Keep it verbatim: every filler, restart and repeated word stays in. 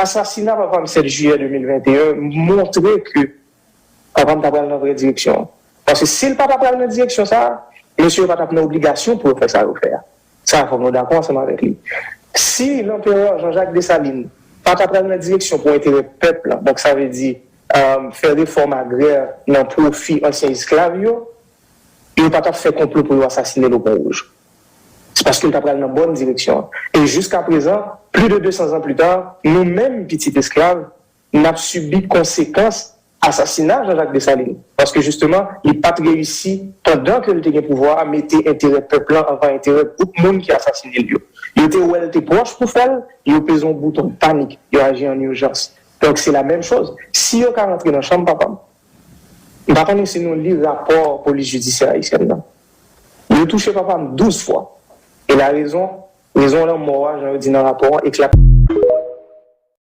Asasina papa m sèt jiyè de mil venteyen montre ke papa m ta pral nan vrè direksyon an. Paske si l pa ta pral nan direksyon sa a, mesye yo pa t ap nan obligasyon pou yo fè sa yo fè a. Sa a fòk nou dakò ansanm avèk li. Si Lanperè Jean-Jacques Dessalines pa ta pral nan direksyon pou enterè pèp la, donk sa vle di fè refòm agrè nan pwofi ansyen esklav yo, yo pa t ap fè konplo pou yo asasine l o Pon Wouj. Se paske l ta pral nan bòn direksyon an. E jiskaprezan, plis de de san zan pli ta, nou menm pitit esklav, n ap sibi konsekans asasina Jean-Jacques Dessalines. Paske jisteman, li pa t reyisi, pandan ke l te gen pouvwa a, mete enterè pèp lan anvan enterè gwoup moun ki asasine l yo. Yo te wè l te pwòch pou fè l, yo peze yon bouton panik, yo aji an ijans. Donk, se la menm choz. Si yo ka rantre nan chanm papa m, m pa konnen si nou li rapò polis jidisyè ayisyèn nan. Yo touche papa m douz fwa. E la rezon, rezon lanmò a, jan yo di nan rapò an, e k l ap